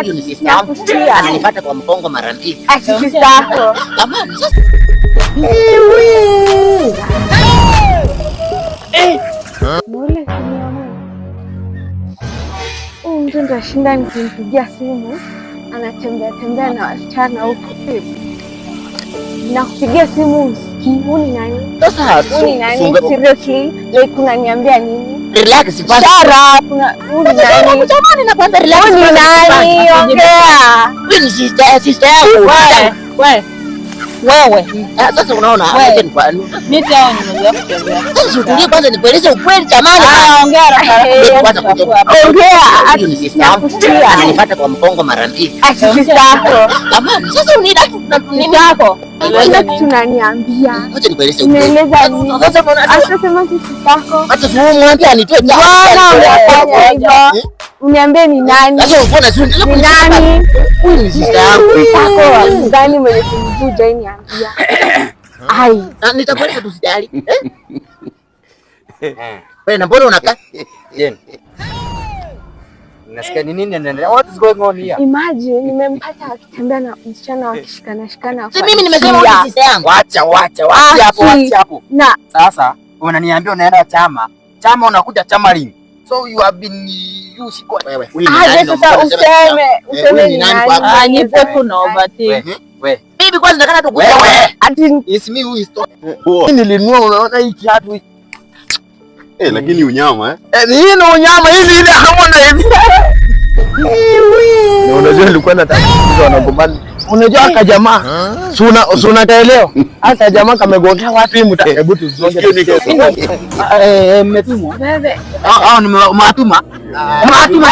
Huyu ni sister yangu. Nakusikia. Ananifuata kwa mgongo mara mbili. Ati sister yako. Jamani, sasa Mbona kuniona? Huyu mtu nitashinda nikimpigia simu, anatembea tembea na wasichana huko. Nakupigia simu usikii. Huyu ni nani? Sasa Huyu ni nani? Seriously, like unaniambia nini? Relax kwanza. Shut up. Huyu ni nani? Jamani, na kwanza relax. Huyu ni nani? Ongea. Huyu ni sister yangu. Wewe. Wewe. Ah, sasa unaona, Wewe. acha Mimi hao nimezoea kutembea. Sasa utulie kwanza nikueleze ukweli jamani. Ah, ongea haraka haraka. Kwanza kuja. Ongea. Huyu ni sister yangu. Nakusikia. Ananifuata kwa mgongo mara mbili. Ati sister yako. Jamani, sasa Nini yako? Kuna kitu unaniambia. Acha nikueleze ukweli. Umeeleza nini? Sasa unaona Asasema si sister yako. hata tu mwambie anitoe. Mbona unafanya hivyo? Eh? Uniambie ni nani? Sasa unaona si Ni nani? Huyu ni sister yangu. Sako gani mwenye kumjua niambia. Ai, Na nitakueleza tu usijali. Eh? Wewe na mbona unakaa? Jane. Nasikia ni nini inaendelea? What is going on here? Imagine nimempata akitembea na msichana wakishikana shikana. Si mimi nimesema huyu ni sister yangu. Wacha, wacha, wacha hapo, wacha hapo. Na Sasa unaniambia unaenda chama. Chama unakuja chama ring. So you have been you siko Wewe, huyu ni aje nani? sasa useme, huyu useme ni ni nani nani? kwako? Ah, ni pepo na overtake. We, we. Bibi kwanza nataka tukuja. Wewe. Ati It's me who is talking. Mimi nilinunua, unaona hii kiatu hii. Eh, lakini unyama eh. Eh, hii ni unyama, hii ni ile hamna hivi. Na unajua nilikuwa nataka kuuliza wanagombana. Unajua aka jamaa. Si una si unataelewa? Hata jamaa kamegongea wapi mta. Hebu tuzonge. Eh, mmetumwa. wewe Ah, ah, nimewatuma. Nimewatuma.